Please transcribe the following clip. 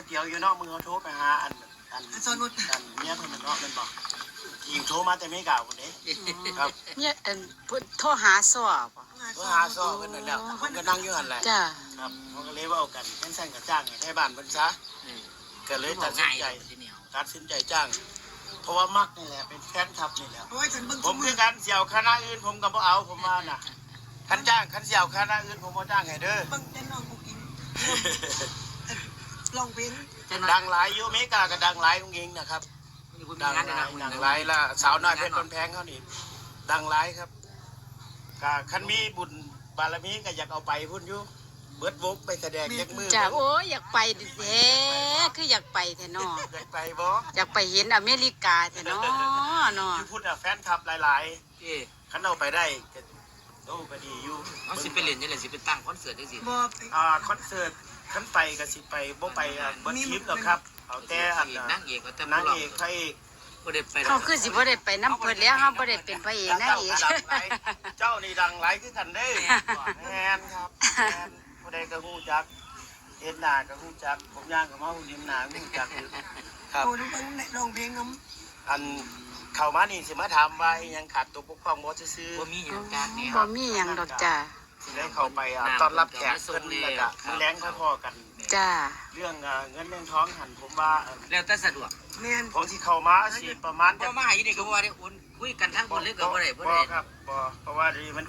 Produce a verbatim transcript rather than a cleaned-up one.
เดี๋ยวอยู่เนาะ มื้อเขาโทรไปหาอัน อัน อันซ้อนุช อันเมียเพิ่นน่ะเนาะ แม่นบ่ ที่โทรมาแต่อเมริกาพุ่นเด้ ครับ เนี่ยเอิ่มเพิ่นโทรหาซ้อบ่ โทรหาซ้อเพิ่นนั่นแหละ เพิ่นก็นั่งอยู่หั่นแหละ จ้า ครับ เขาก็เลยเว้ากัน จั่งซั้นก็จ้างให้ไทบ้านเพิ่นซะ อืม ก็เลยตัดสินใจ ทีเดียว ตัดสินใจจ้าง เพราะว่ามักนี่แหละ เป็นแฟนคลับนี่แหละ โอ้ยฉันเบิ่ง ผมคือกัน สิเอาคณะอื่นผมก็บ่เอา ผมว่าน่ะ คันจ้าง คันสิเอาคณะอื่นผมบ่จ้างให้เด้อ เบิ่งแต่น้องผู้หญิงร้องเพลง จังหวะ ดังหลาย อยู่อเมริกาก็ดังหลาย องค์หญิงนะครับ อยู่บ่มี ดัง งาน ห นะ ลาย มึง ดังหลายละ สาวน้อยเพชรบ้านแพงเขานี่ ดังหลายครับ ก็คันมีบุญบารมีก็อยากเอาไปพุ่นอยู่ เบิดวงไปแสดงจักมื้อ จ้า โอ้ย อยากไปแท้ คืออยากไปแท้เนาะ อยากไปบ่ อยากไปเห็นอเมริกาแท้เนาะเนาะ อยู่พุ่นน่ะแฟนคลับหลาย เอ้ย ๆ คันเอาไปได้ก็โอ้ก็ดีอยู่ เอาสิไปเล่นจังได๋ สิไปตั้งคอนเสิร์ตจังซี่ บ่ไป อ่า คอนเสิร์ต คันไปก็สิไป บ่ไปอ่ะ เบิดทีมหรอกครับ เอาแต่อันน่ะ นางเอกก็แต่ นางเอกพระเอก บ่ได้ไป เขาคือสิบ่ได้ไปนำเพิ่นแล้ว เฮาบ่ได้เป็นพระเอกนางเอก เจ้านี่ดังหลายคือกันเด้ แม่นครับ แม่น ผู้ใดก็ฮู้จัก เห็นหน้าก็ฮู้จัก ผมย่างเข้ามาผมเห็นหน้าฮู้จักอยู่ ครับ โอ้ยเบิ่งในร้องเพลงนำ อันเข้ามานี่สิมาถามว่าอิหยังขาดตัวบกพร่องบ่ซื่อๆ บ่มีหยังกากแนว บ่มีหยังดอกจ้า สิได้เข้าไปอ่ะ ต้อนรับแขกเพิ่นแล้วก็มื้อแลงค่อยพ้อกัน จ้า เรื่องอ่าเงินเรื่องทองหั่นผมว่าเอ่อ แล้วแต่สะดวก แม่น ผมสิเข้ามาสิประมาณ บ่มาให้นี่ก็บ่ว่าได้โอนคุยกันทั้งบนเลยก็บ่ได้บ่ บ่ ได้ ครับบ่ เพราะว่าเดี๋ยวนี้มัน